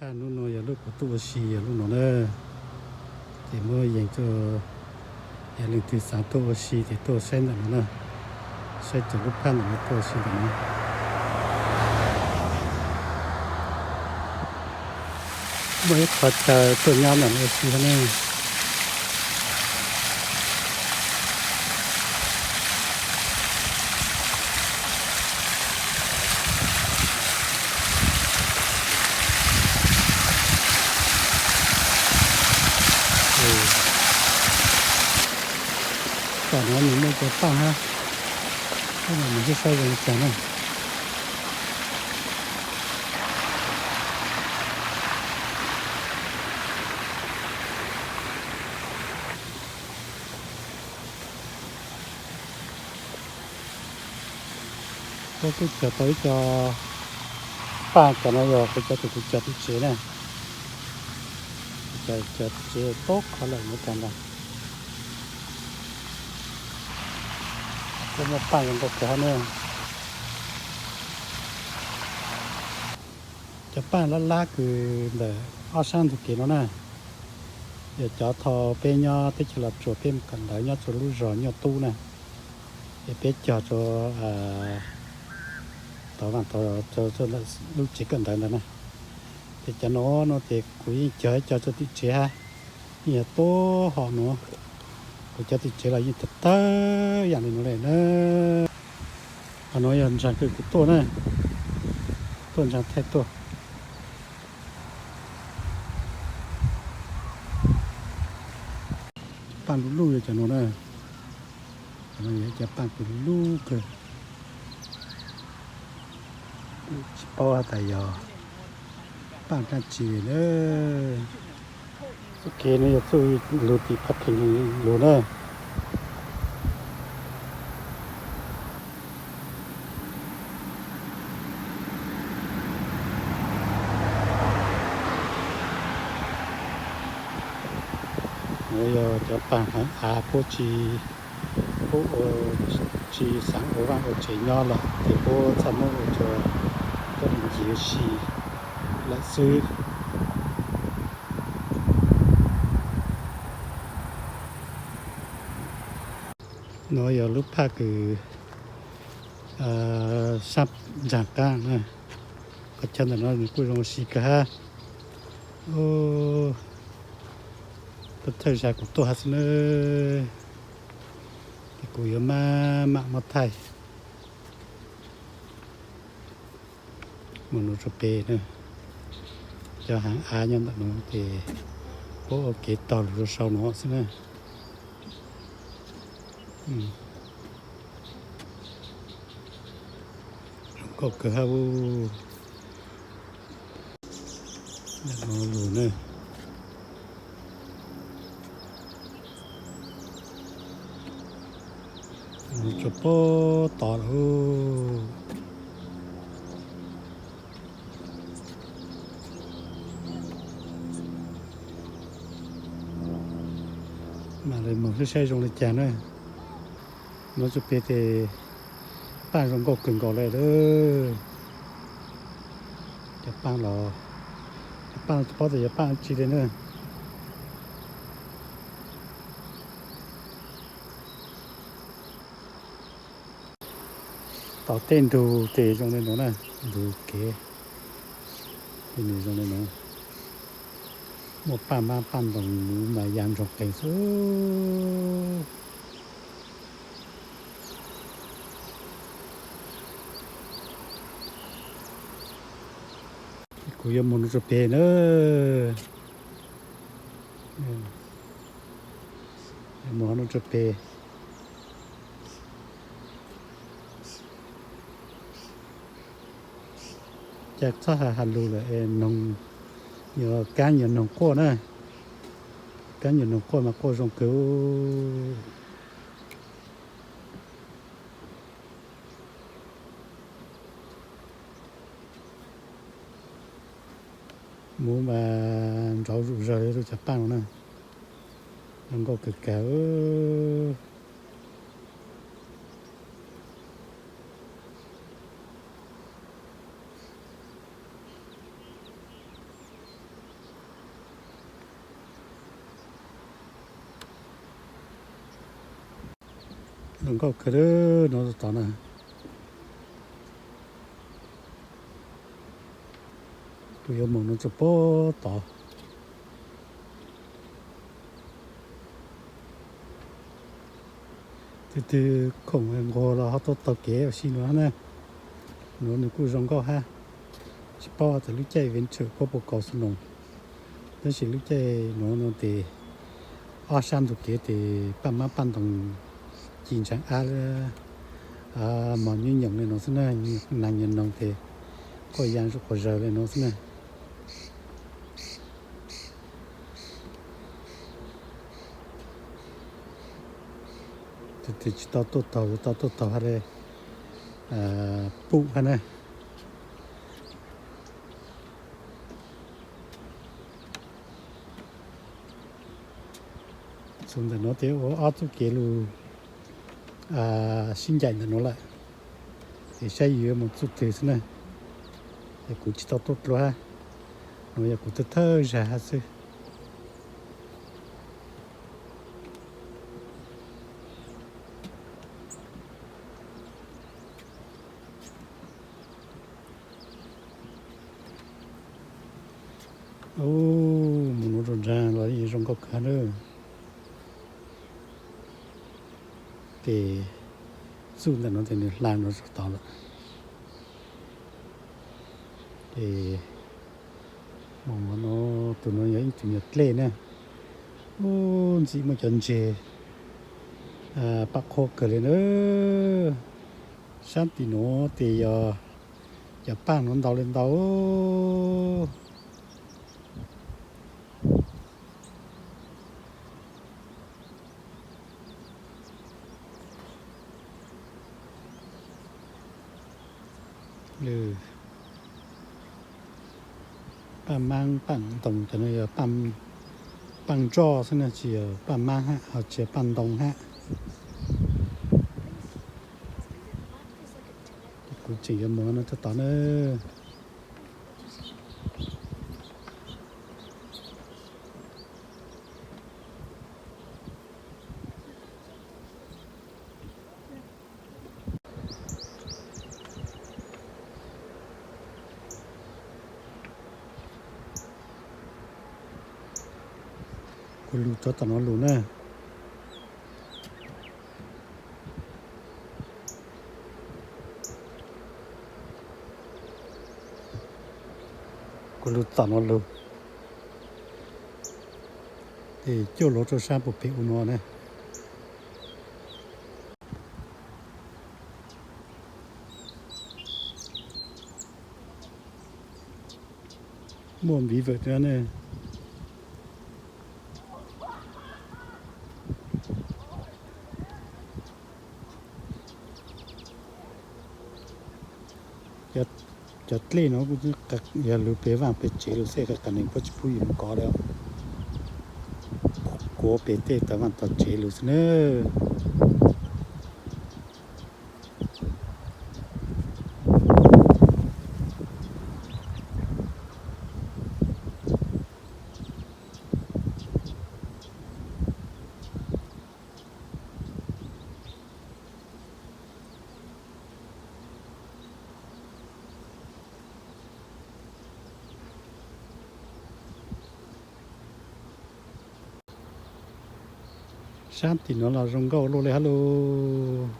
Hnub no yog lub kuv tuaj ua si yog lub no na. Ces muab yees rau, yog leej twg xav tuaj ua si ces tuaj saib ntawm no na. Saib cov lub phaj ntawm no tuaj ua si ntawm no. Muaj ib qho chaw tuaj nyob ntawm no ua si thiab ne. Tom no nws muaj cov paj hab, nws sib saib zoo li cas na. Kuv twb cog tau ib co paj, cov no yog kuv cov tus, kuv cov tim tsev na. Kuv cov tim tsev tau qhov lawm no cas ntag. Kuj muaj paj zoo nkauj kawg hab ne. Cov paj lab lab kws ntawm ob sab ntug kev no na, yog cov thaum peb nyob teb chaws Los Tsuas peb mus kawm ntawv nyob rau lub zos Nyuaj Tub na, es peb cog rau tod, lub tsev kawm ntawv ntawd na. Ces cov no no ces kuv yeej cog ib co rau tim tsev hab, yeej yog tuab hom no. Kuv cov tim tsev los yeej tawg tawg yam li no li na. Qhov no yog ntsaag kws kuv tuaj na, tuaj ntsaag thaij tuaj. Paj luj luj yog cov no na. Cov no yog cov paj kws luj luj kawg, tsis paub has tas yog paj dlaab tsi na. Ok, no yog txuj lug tim parking lug na. No yog cov paj heev av puab tsis, puab ua, tsis xaav ua vaaj ua tsev nyob lawm ces puab txhaj muab ua rua coj lug ncig ua si lawm xwb. No yog lub phaj kws sab ntsaag qaab na. Qhov chaw ntawm no nws kuj zoo ua si kawg hab. Peb thawj zag kuv tuaj hab xwb na, ces kuv yuav maj mam muab thaij mus nuav rua peg na. Cov haav av nyob ntawm nuav ces puab ua kev taug lug rua sau nuav xwb na. Zoo nkauj kawg hab. Lug na, mus rua puag tod lawm. Mam li mus saib saib zoo li cas na. Nuav tsuas peg tes paj zoo nkauj kawg nkaus le lawm. Cov paj los, cov paj tsis paub tas yog paj dab tsi li na. Tom tej ntug tes zoo li nuav na, ntug kev, nws zoo li nuav. Muaj paj mab paj ntoos nuav mas ya ntsoog qees xwb. Kuv yuav mus nuav rua peg na. Mus nuav rua peg. Cas txhob has has lug lawm, noog, yuav kaab yuav noog quaj na. Kaab yuav noog quaj mas quaj zoo kawg. Mus mas nrov zuj zug li lub cov paj no na. Zoo nkauj kawg kawg. Zoo nkauj kawg no tod na. Kuv yuav mus no txog pem tod. Tus twg khoom nquag los ho tuaj taug kev ua si no na. Nuav nws kuj zoo nkauj hab. Tsis paub hais tias lub caij venture puab puas kaus snow, tab sis lub caij nuav no tes ob sab ntug kev tes paj mab paj ntoos ci ntshaav ab, mog nyuj nyoos li no xwb na, nag nyoos noog tes quaj ya zuj quas zaws li no xwb na. Tus twg tsis tau tuaj taug yuav tau tuaj taug hab le, pum hab na. Txug ntawm nuav tes ua ob txuj kev lug sib ncaim ntawm nuav lawm, tes saib yuav mus txuj twg xwb na. Yog kuv tsis tau tuaj dlua hab, nuav yog kuv thawj thawj zag hab xwb. Ub, mus nuav rau nraag los yeej zoo nkauj kawg na. Tes txuj ntawm nuav tes nws hla nuav tod lawm. Tes mus no, tus nuav yog ib tug nyuag dlej na. Ub, ntxim muaj cov ntseg paj qhua kawg li na. Sab tim nuav tes yog cov paaj nuav ntau li ntau. Lwm paaj maab paaj ntoos, cov nuav yog paaj ntsoj xwb na, tsis yog paaj maab hab, ho tsis yog paaj ntoo hab. Kuv tseem yuav mus no txug tod na. Kuv lug rov tom no lug na. Kuv lug tom no lug, es cuaj luag rau sab puag pem ub no na. Muaj npiv vawm thiab ne. Cov dlej no kuj yog lug pem vaaj pem tsev lug xwb, qee qee neeg puab tsis pub yus lug kov li. Kuav pem tej tawm vaaj tawm tsev lug xwb na. Sab tim no los zoo nkauj luaj li hab lauj.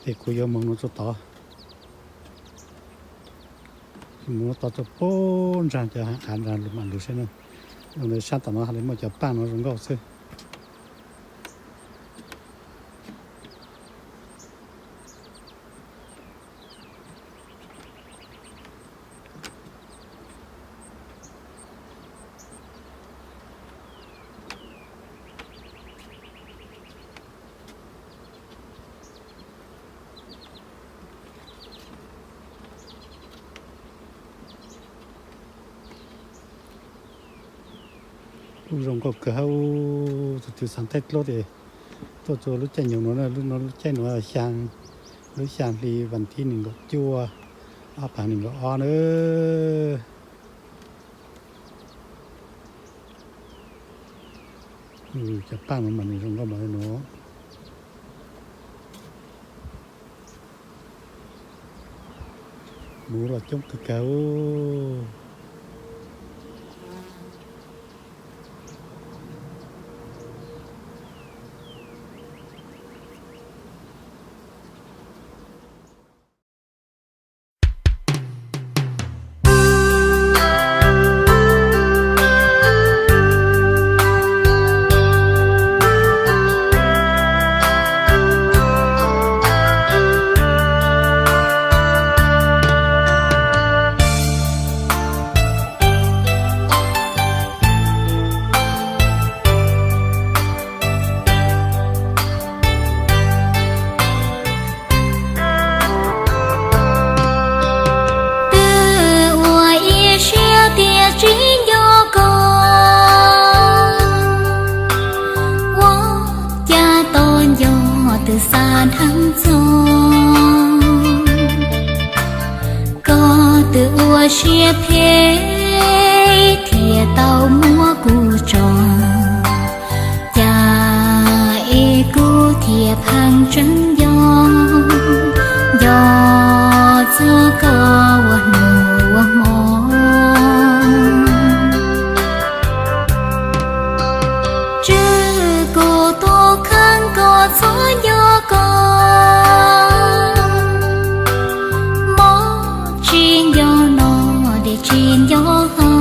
Ces kuv yuav moog nuav txug tod, moog nuav tod txug puag nraag cov haav av nraag lug mam lug saib na. Zoo li sab tom no hab li muaj cov paaj no zoo nkauj xwb. Kuj zoo nkauj kawg hauv, tus twg xav thaij dluab ces tuaj txog lub caij nyoog no na, lub no lub caij no xya, lub xya hli vas thib nees nkaum cuaj, ob phav nees nkaum ob na. Cov paj no mas nws zoo nkauj npaum li no. Mus los coob kawg kawg. Twb ua ib siab tias tsis nco koj, ua cas tos nco twb xa dheev txog. Koj twb ua siab phem thiaj tau muab kuv tso, cas es kuv thiaj pheej tseem nco, nco txog koj ua hnub ua hmo. Tswv kuv tus kheej koj txhob nco koj, mob tsis nco noj dej tsis nco haus.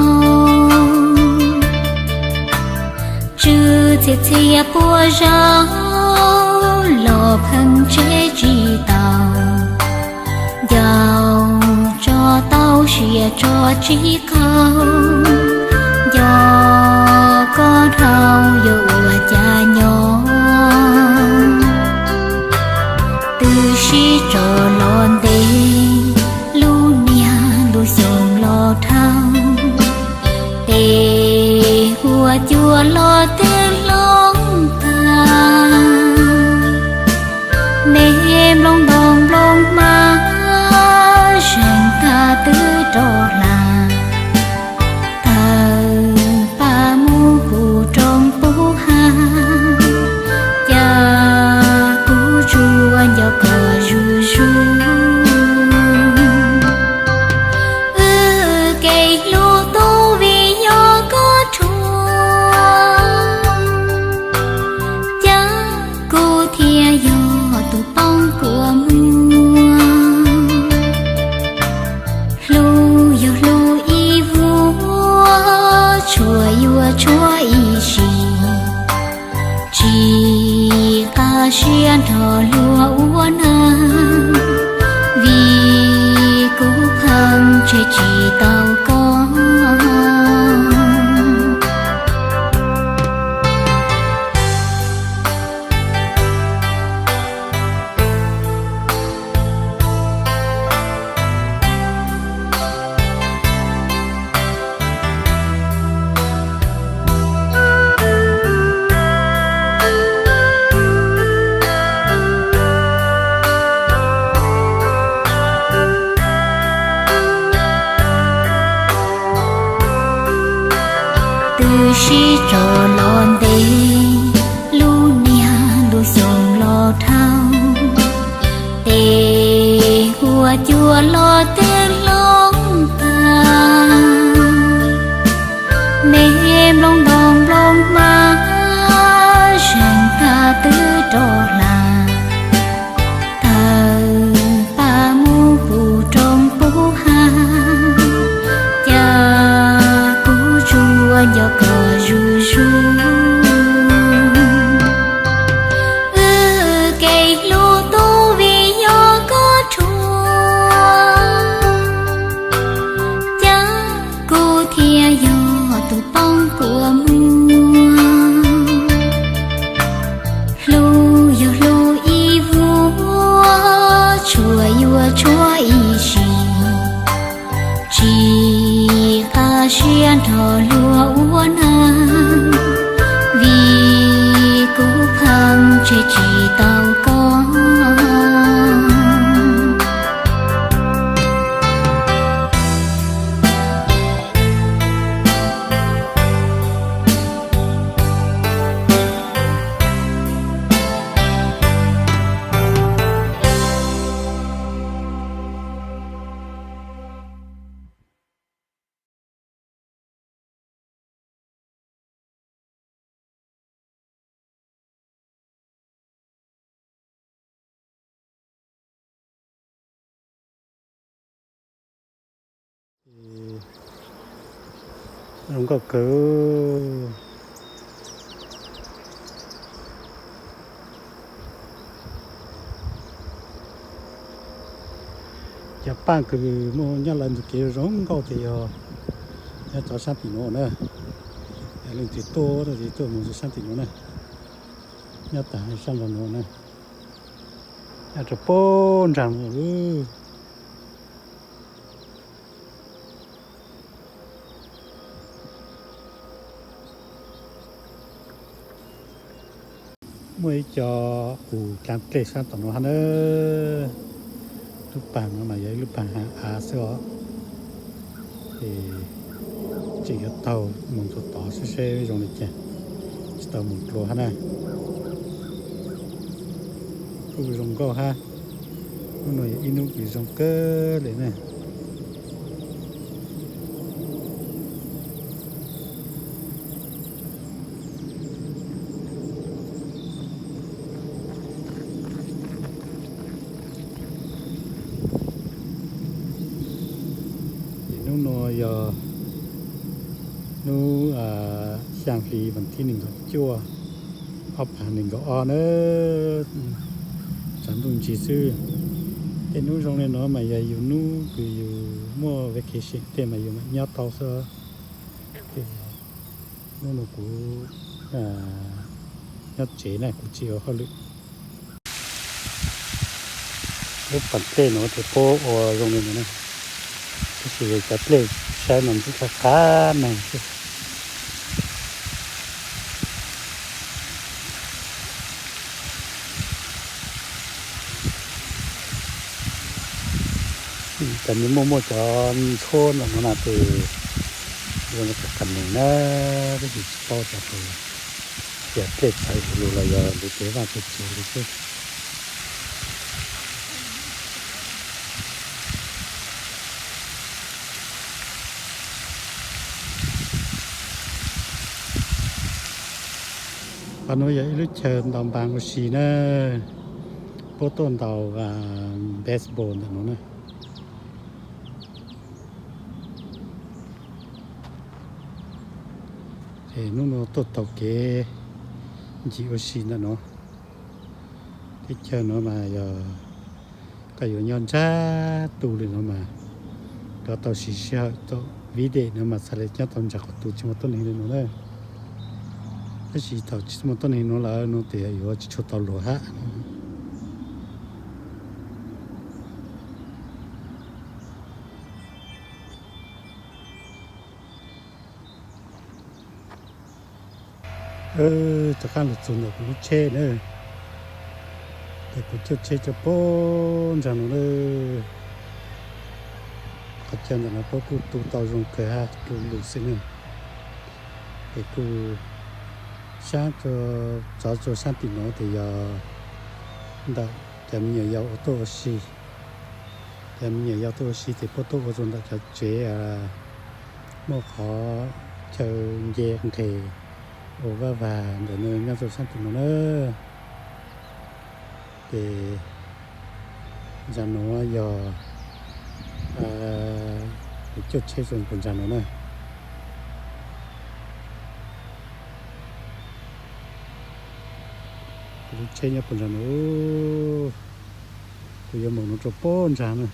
Tswv txhia txhia puas zaug los pheej tseg tsis tau, nco tso tau siab tso tsis qaug, nco koj dhau yuav ua cas nyob. Twb sib tso los ntev, lub niag lub xyoo los dhau, tes hua cua los twb hloov tag, me nplooj ntoo nplooj hmab zeeg tag twb rov hla. Tawm paj mus pub roob pub hav, cas kuv tsuas nco koj zuj zus. Wb kev hlub tu vim yog koj rhuav, cas kuv thiaj yog tus poob kua muag. Hlub yog hlub ib vuag, tshuav yuav tshuav ib sim, tsis qab siab nrog luag ua neej, vim kuv pheej tseg tsis tau koj. Twb sib tso los ntev, lub niag lub xyoo los dhau, tes hua cua los twb hloov tag, me nplooj ntoo nplooj hmab zeeg tag twb rov hla. Tawm paj mus pub roob pub hav, cas kuv tsuas nco koj zuj zus. Wb kev hlub tu vim yog koj rhuav, cas kuv thiaj yog tus poob kua muag. Hlub yog hlub Zoo nkauj kawg. Cov paj kws muaj nyob lawv ntug kev zoo nkauj ces yog nyob tod sab tim nuav na. Yog leej twg tuaj no ces tuaj mus rau sab tim nuav na. Nyob tag sab nraud nuav na. Nyob rau puag nraag nuav lawm. Muaj ib co qus dlaa dlej sab tom nuav hab na. Lub paag nuav mas yog ib lub paag haav av xwb os. Ces tseem yuav taug moog rua tod seb seb zoo li cas, tsis tau moog dlua hab na. Kuj zoo nkauj hab. Nub nuav yog ib nub kws zoo kawg le na. Ces nub nuav yog nub xyaa hli vas thib nees nkaum cuaj, ob phav nees nkaum ob na. Tsaus ntuj ntsig xwb. Tej nub zoo le nuav mas yog yus nub kws yus muaj vacation tej mas yus mam nyob tau xwb. Nub nuav kuv nyob tsev na, kuv tsis ua hauj lwm. Lub paam dlej nuav ces puab ua zoo li no na, tab sis cov dlej saib mas ntxim qab qab neeg xwb. Cov me muaj muaj cov ntshuab ntawm no na ces zoo li qas neeg na, tab sis tsis paub tas tus tias dlej txhawv lug los yog lug tsev vaj tsev tsev li xwb. Qhov nuav yog ib lub chaw ntaus npaas ua si na, puab tuaj ntaus baseball ntawm nuav na. Es nub nuav tuaj taug kev ncig ua si ntawm nuav. Teb chaws nuav mas yog koj yuav nyob ntsab tu li nuav mas koj tau siv sij hawm tau viv dej nuav mas txhaj le nyob tau ntsab qhov tu tsis muaj tuab neeg li nuav na. Tab sis thaum tsis muaj tuab neeg nuav lawm nuav tes yuav tsis tshua tau luag hab. Rov qab lug txug ntawm kuv lub tsheb na, ces kuv caij tsheb rau puag nraag nuav na. Qhov chaw ntawm no puab kuj tu tau zoo kawg hab, du lug xwb na. Ces kuj saab, txov rua saab tim nuav tes yog ntawm cov me nyuam yaus uas tuaj ua si. Cov me nyuam yaus tuaj ua si tes puab tuaj ua rua ntawm cov tsev muaj qhov chaw nce nqeg ua vaj vag ntawm no nyob rua saab tim nuav na. Ces nraag nuav yog kuv caij tsheb rua puag nraag nuav na. Kuv lub tsheb nyob puag nraag nuav, kuv yuav moog nuav rua puag nraag na.